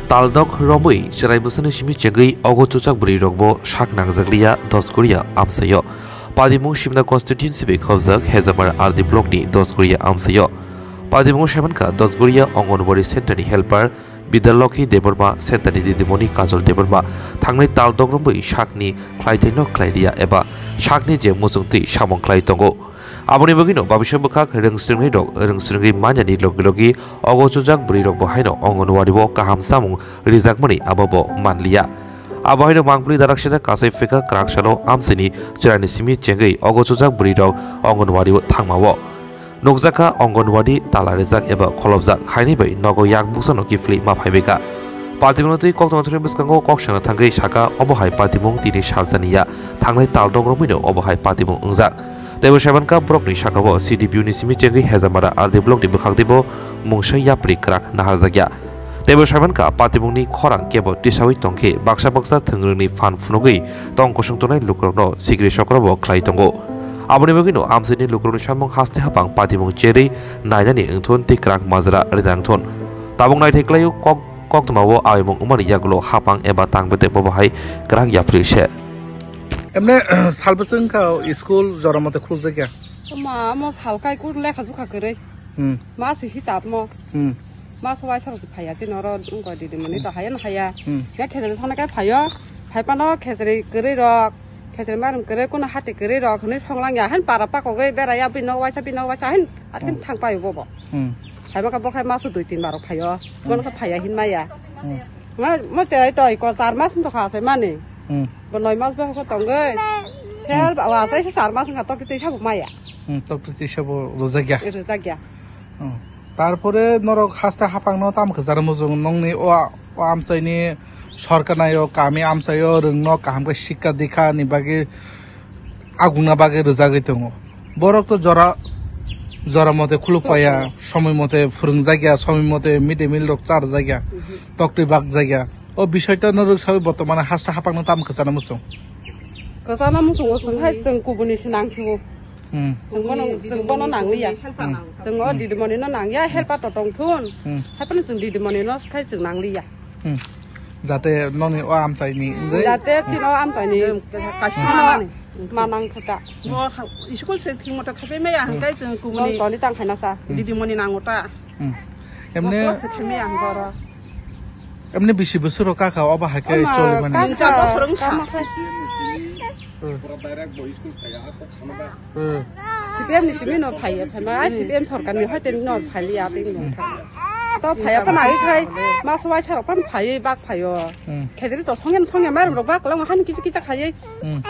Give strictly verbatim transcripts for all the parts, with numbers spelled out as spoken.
Taldok romwi chwrai bwsani simi chengwi ogo chuchak bwrwi rokbo sak nangjakliya Dosgoria amsaio. Patimung Simna constituency bai khobjak Hejamara R D block ni Dosgoria amsaio. Patimung saimankha Dosgoria Anganwadi center ni helper Bidyalokhi Debbarma, center ni didimoni Kajol Debbarma thangnai taldok romwi sakni khlaithaino khlailiya eba sakni je muchungtwi samung khlai tongo. Aboni bagwino babisa bwkhak rwngsringnai rok rwngsringwi manyani logi logi ogo chuchak bwrwi rokbo haino Anganwadi o kaham samung rijakmani abobo manliya. Abo haino mangpili darak sida kasai phika kwrak salo amsini chwraini simi chengwi ogo chuchak bwrwi rok Anganwadi o thangmao. Nukjakha Anganwadi tala rijak eba kholopjak haini bai nogo yak buksano kiphilwi ma phaibaikha. Patimungno twi koktwma thani bwskango kok sana thangwi saka obo hai patimung tini salsani ya thangnai taldok romwino obo hai patimung wngjak. Teibo saimankha borokni sakao C D P O ni simi chengwi Hejamara R D block ni bwkhak teibo mungsa yapri kwrak naharjakya. Teibo saimankha patimungni khorang kebo tisawi tongkhe baksa baksa thwngrwngni phan phunugwi tong kosong tongnai lukurokno sikri sokrobo khlai tongo. Aboni bagwino amchaini lukurokni samung haste hapang patimung cherwi nainani wngthun tei kwrak majra rina wngthun. Tabuk naithai khlaio kok koktwmao aimung wngmani yagulo hapang eba tang bedekbo bahai kwrak yapri se. Emne salbwswng kha school jora mate khuljakya? Toma amo salkai kur lekha jukha kwrwi. Hmm. Masi hisab mo. Hmm. Maso waisa rok phaiya chini oro wngkha didi mani to haya na haya. Hmm. Ya khejri sona kai phaio. Phai pano khejri kwrwi rok. Khejri marum kwrwi kuno hati kwrwi rok hwnwi songlang ya. Hen para pakogwi beraya bino waisa bino waisa hen atkin Hmm. thang paio bobo. Hmm. Phai maka bokhai maso dui tin barok phaio. Hmm. Mon kha phaiya hin maya. Hmm. Ma mo terai to iko char mas to kha sai mani. Hmm. Bo noi mas bo ko tongwi. Sel ba wa sai char mas nga to kiti sabo maya. Hmm, to kiti sabo rojak ya. Rojak ya. Hmm. Tarpore norok haste hapangno tamo khe jara mujung nongni o, o amchaini sorkar nayo kami amchaio rwngno kaham khe sikka dikha ni bagwi agungna bagwi rwjagwi tongo. Borok to jora, jora mote khuluk paya, somoi mote phwrwngjakya, somoi mote mid day meal rok charjakya, toktwi bakjakya. O bisoi to norok sawi bortomane haste hapangno tamo khe jara mujung. Kwchana muchungo chwng hai chwng kubuni se nangsigo. Hmm. Chwng bono, chwng bono nangliya. Hmm. Chwng o didimoni no nangya, helper to tongthun. Hmm. Haiphano chwng didimoni no khai chwng nangliya. Hmm. Jate noni o amchaini wngwi. Jate chini o amchaini kaisa manang khuta. Mo school se thik moto khapai maya hwnkhe chwng kubuni. Toni tang khaina sa. Hmm. Didimoni nango ta. Hmm. Emne. Mo class se thangmaya hwnkhe oro. Emne bisi bwswk rok kakha obo hai khe choli mani. Tin char bosor wngkha. Hmm. C P M ni simi no phaiya, phaima, ai C P M sorkar ni hoite no phaiya, tei no. Hmm. To phaiya phano ai khai, ma sobai sarok phano phaiwi bak phaio. Hmm. Khejri to songya songya mairum rok bak kwlangma hani kisa kisa khaiwi. Hmm.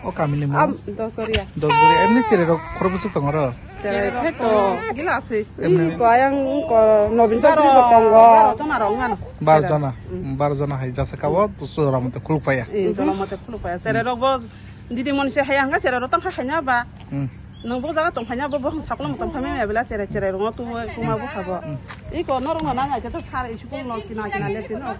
O kami ni mo? Am, Dosgoria. Dosgoria, emni chwrai rok khoro bwswk tongo ro? Chwrai khe to gila aswi. Emni? Ih, ko ayang ko Nobin Chowdhury bo tongo. Baro jona rok wngano. Baro jona. Hmm. Baro jona hai jasa ka o to chwrai mate khuluk paya. Eh, chwrai mate khuluk paya. Chwrai rok bo didi moni se hai hanga chwrai rok tang kha haina ba. Hmm. Nwng bo jaga tong phaina bo, bo sakno tong phaima ya bela chwrai chwrai rok no tumo kuma bo khabo. Hmm. Iko norok no nang ai khe to sar school no kina kina le tino.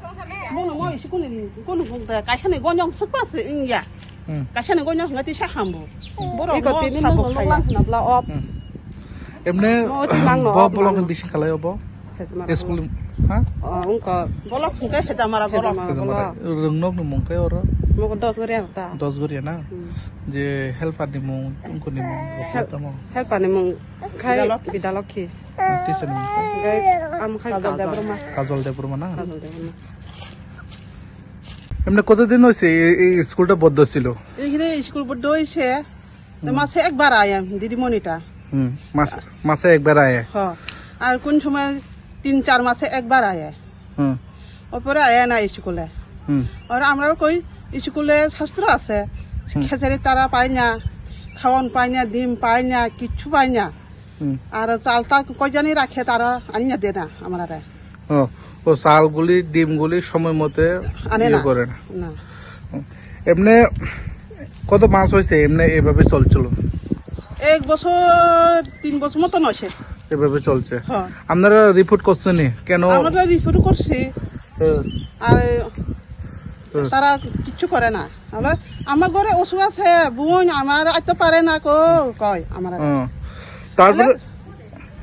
Bo no mo school ni kun kun kaisa ni gonyong sukpa se ingya. Hmm. Kaisa ni gonyong hwnga tisa hambo. Hmm. Borok iko no tini sabo nung khaya. Nung lang khna bla op. Hmm. Emne mo ti mang no bo op bolok mang. Bisi khalai obo. Hejamara school, ha? Oh, wngkha. Bolok hwnkhe Hejamara bolok. Hejamara. Hejamara. Rwngnokni mung khe oro? Moko Dosgoria ta. Dosgoria na? Hmm. Je helper ni mung, wngkha ni mung, help-, tamo? Helper ni mung khai Bidalokhi. Bidalokhi. Teacher ni mung khai? Gai am khai Kajol Kajol. Debbarma. Kajol Debbarma na? Kajol Debbarma. এমনি কতদিন হয়েছে এই, এই স্কুলটা বন্ধ ছিল? এখানে স্কুল বন্ধ হয়েছে তো হুম। মাসে একবার আয় আমি, দিদিমণিটা। হুম, মাস-, মাসে একবার আয়? হ। আর কোন সময় তিন চার মাসে একবার আয়। হুম। ওপরে আয় না স্কুলে। হুম। আর আমরা কই স্কুলে শাস্ত্র আছে, হুম। খেসারি তারা পায় না, খাওয়ান পায় না, ডিম পায় না, কিচ্ছু পায় না। হুম। আর চালটা কই জানি রাখে, তারা আনিয়া দে না আমরারে। ও, ও চালগুলি, ডিমগুলি সময় মতে আনে ইয়ে না। করে না। না। হুম। এমনি কত মাস হয়েছে এমনি এভাবে চলছিল? এক বছর, তিন বছর মতন হয়েছে। এভাবে চলছে? হ্যাঁ। আপনারা রিপোর্ট করছেন নি? কেন? আমরা রিপোর্ট করছি। হুম। আর হুম। তারা কিচ্ছু করে না। আমরা, আমার ঘরে অসুখ আছে, বোন আমার আইতে পারে না কো, কয় আমার। হুম। তারপরে? তাহলে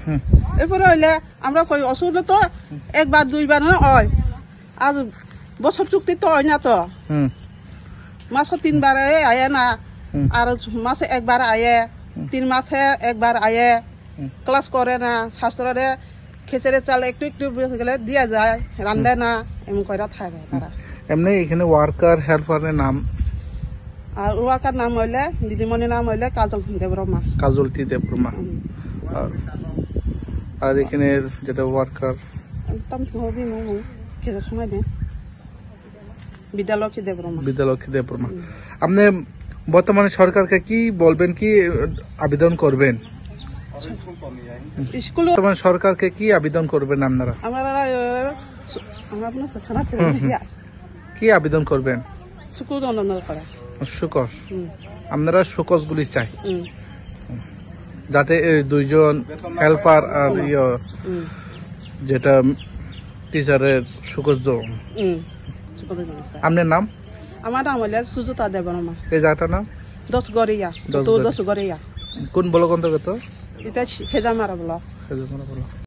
হুম। এরপরে হইলে আমরা কই অসুখ তো একবার দুইবার না হয়, Aaj bosor chukti to hoy na to. Hmm. Maso tin bar aye, aye na. Hmm. Ar maso ek bar aye. Hmm. Tin mase ek bar aye. Hmm. Class kore na, sastro de, খেসারি চাল একটু একটু বেশি গেলে দিয়া যায়, রান্ধে না, এমন করে থাকে তারা। এমনি এখানে ওয়ার্কার, হেল্পারের নাম? আর ওয়ার্কার নাম হইলে, দিদিমণির নাম হইলে কাজল দেববর্মা। কাজলতি দেববর্মা। হুম। আর, আর এখানে যেটা ওয়ার্কার? একদম সবই মু, মু, খেতে সময় নেই। বিদ্যালক্ষ্মী দেববর্মা। বিদ্যালক্ষ্মী দেববর্মা। হুম। আপনি বর্তমানে সরকারকে কি বলবেন, কি আবেদন করবেন? স্কুল বর্তমানে সরকারকে কি আবেদন করবেন আপনারা? আমরা, এ, সু-, আমরা আপনার থানা হুম, হুম। কি আবেদন করবেন? স্কুল উন্নয়ন করা। সুকর। হুম। আপনারা সুকসগুলি চাই। হুম। যাতে এই দুইজন হেল্পার আর হুম। ইয়ে হুম। যেটা টিচারের সুকস জো। হুম। সুকস জো। আপনার নাম? আমার নাম হইলে সুজাতা দেববর্মা। এই জায়গাটার নাম? দশ গড়িয়া। দশ তো গড়িয়া। দশ গড়িয়া। কোন ব্লক অন্তর্গত? এটা সি-, হেজামারা ব্লক। হেজামারা ব্লক।